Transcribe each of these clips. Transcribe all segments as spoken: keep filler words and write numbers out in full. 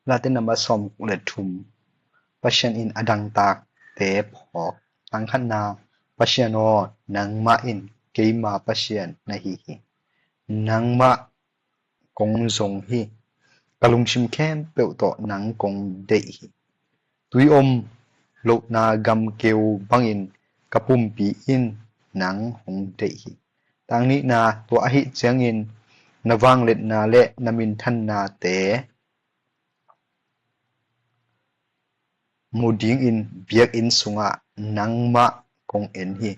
Late nambat sawm le thum. Pasian in a dangtakte phawk. Tang khatna, Pasian aw, nangmah in keima Pasian na hi hi. Nangmah kong zong hi. Ka lungsim khempeuh tawh nang kong deih hi. Tui om lohna gamkeu bangin ka pumpi in nang hong deih hi. Tang nihna, tua ahih ciangin na vangliatna le na minthannate mu dingin biakinn sungah nangmah kong en hi.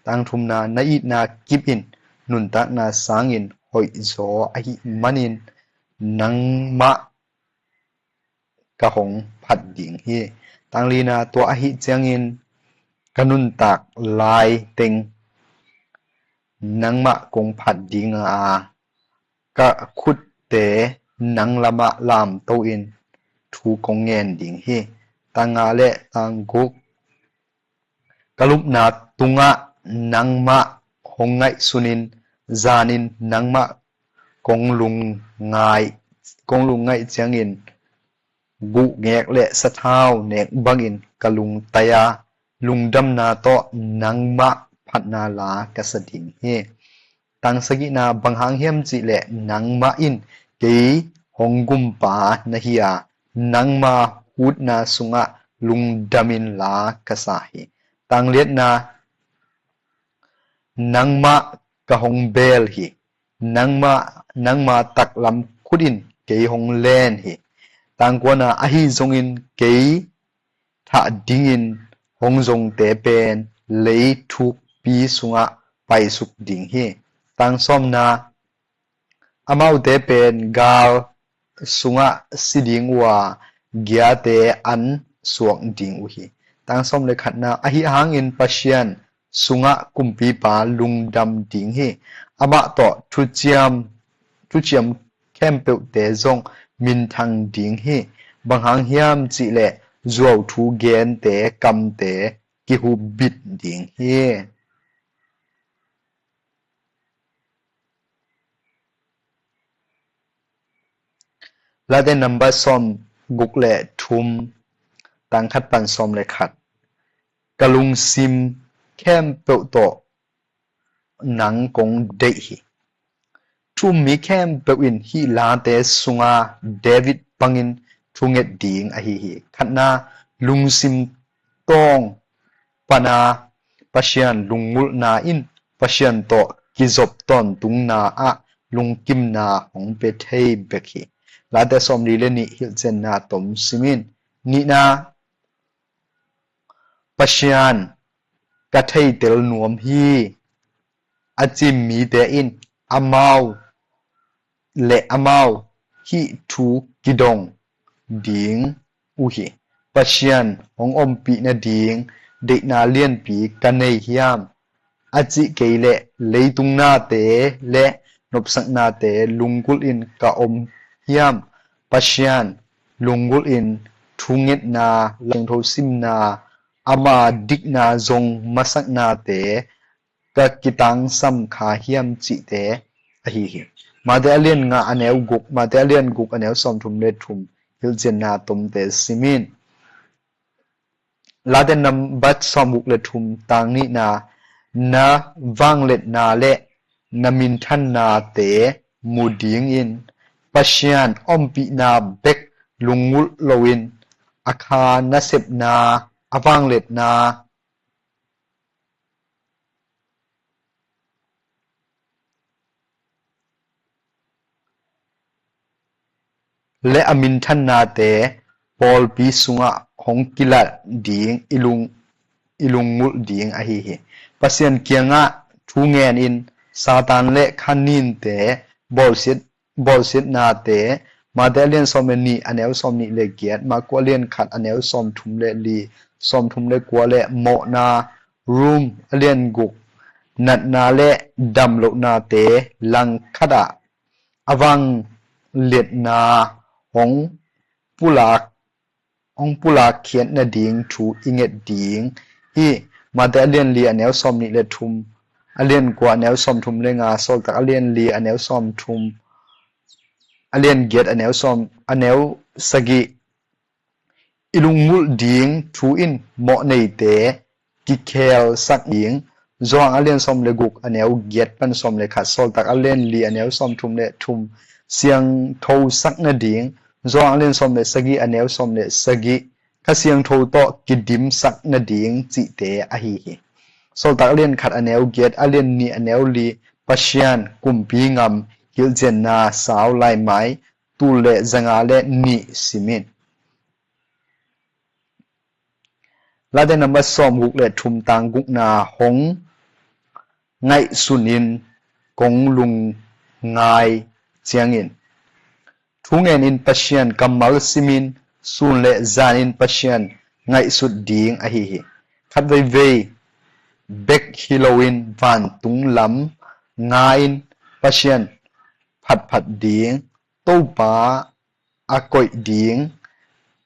Tang thumna, na itna kip in nuntakna sangin hoihzaw ahih manin nangmah ka hong phat ding hi. Tang lina, tua ahih ciangin ka nuntak lai teng nangmah kong phat ding a, ka khutte nang lamah lamto in thu kong ngen ding hi. Tang nga le tang guk, ka lupna tungah nangmah hong ngaihsunin, zanin nangmah kong lungngai, kong lungngaih ciangin guhngek le sathau nek bangin ka lungtai a, lungdamna tawh nangmah phatna la ka sa ding hi. Tang sagihna, bang hang hiam cihleh nangmah in kei hong gumpa na hi a, nangma hutna sungah lungdamin la ka sa hi. Tang liatna, nangmah ka hong beel hi. Nangmah, nangma taklam khut in kei hong len hi. Tang kuana, ahi zongin kei thah dingin hong zongte pen lei thukpi sungah paisuk ding hi. Tang sawmna, amaute pen gal sungah si ding uh a, giate an suak ding uh hi. Tang sawm le khatna, ahi hangin Pasian sungah kumpipa lungdam ding hi. Amah tawh thuciam, thuciam khempeuhte zong minthang ding hi. Bang hang hiam cihleh zuauthu gente kamte kihubit ding hi. Late nambat sawm guk le thum, tang khat pan sawm le khat. Ka lungsim khempeuh tawh nang kong deih hi. Thu-um mi khempeuh in hih late sunga David bangin thunget ding ahi hi. Khatna, lungsim tawng pana Pasian lunggulhna in Pasian tawh kizop tawntungna ah lungkimna hong pia thei bek hi. Late sawmli le nih hilhcianna tom simin. Nihna, Pasian ka theitel nuam hi, a cim mite in amau le amau hih thu kidong ding uh hi. Pasian hong ompih nading deihna lianpi ka nei hiam? A cih kei leh leitung nate le nopsaknate lunggulh in ka om hiam? Pasian lunggulh in thungetna, Lai Siangtho simna, ama dikna zong masaknate ka kitangsam kha hiam cihte ahi hi. Mate a lian nga a neu guk, Mate a lian guk a neu sawmthum le thum hilhcianna tomte simin. Late nambat sawmguk le thum, tang nihna, na vangliatna le na minthannate mu dingin Pasian ompihna bek lunggulh loin a kha nasepna, a vangliatna le a minthannate pawlpi sungah hong kilat ding i lung, i lunggulh ding ahi hi. Pasian kiangah thu ngenin Satan le khaninte bawlsiat, bawlsiatnate, Mate a lian sawm le nih a neu sawmnih le giat, Marku a lian khat a neu sawmthum le li, sawmthum le kua le mawhna, Rom a lian guk, natna le damlohnate langkhat ah a vangliatna hong pulak, hong pulak khiat nading thu i nget ding hi. Mate a lian li a neu sawmnih le thum, a lian kua a neu sawmthum le nga, Sawltak a lian li a neu sawmthum, a lian giat a neu sawm, a neu sagih, I lunggulh ding thu in mawhneite kikhelsak ding. Johan a lian sawm le guk a neu giat pan sawm le khat, Sawltak a lian li a neu sawm thum le thum, siangthosak nading. Johan a lian sawm le sagih a neu sawm le sagih, Kha Siangtho tawh kidimsak nading cihte ahi hi. Sawltak a lian khat a neu giat, a lian nih a neu li, Pasian kumpi ngam hilhcianna sau laimai tul le zanga le nih sim in. Late namba sawm guk le thum tang gukna, hong ngaihsun in kong lungngai ciangin, thu ngen in Pasian kammal simin, sun le zan in Pasian ngaihsut ding ahi hi. Khat veivei bek hi loin vantung lam nga in Pasian phatphat ding, Topa a koih ding,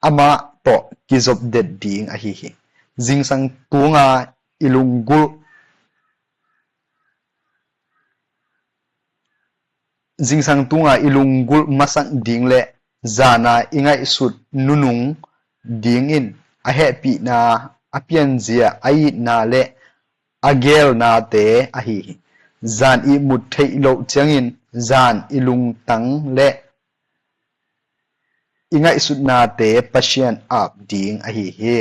amah tawh kizopdet ding ahi hi. Zingsang tunga i lunggulh zingsang tunga i lunggulh masak ding le zana i ngaihsut nunung dingin a hehpihna, a pianzia, a itna le a geelnate ahi hi. Zan ihmut theih loh ciangin zan i lungtang le i ngaihsutnate Pasian ap ding ahi hi.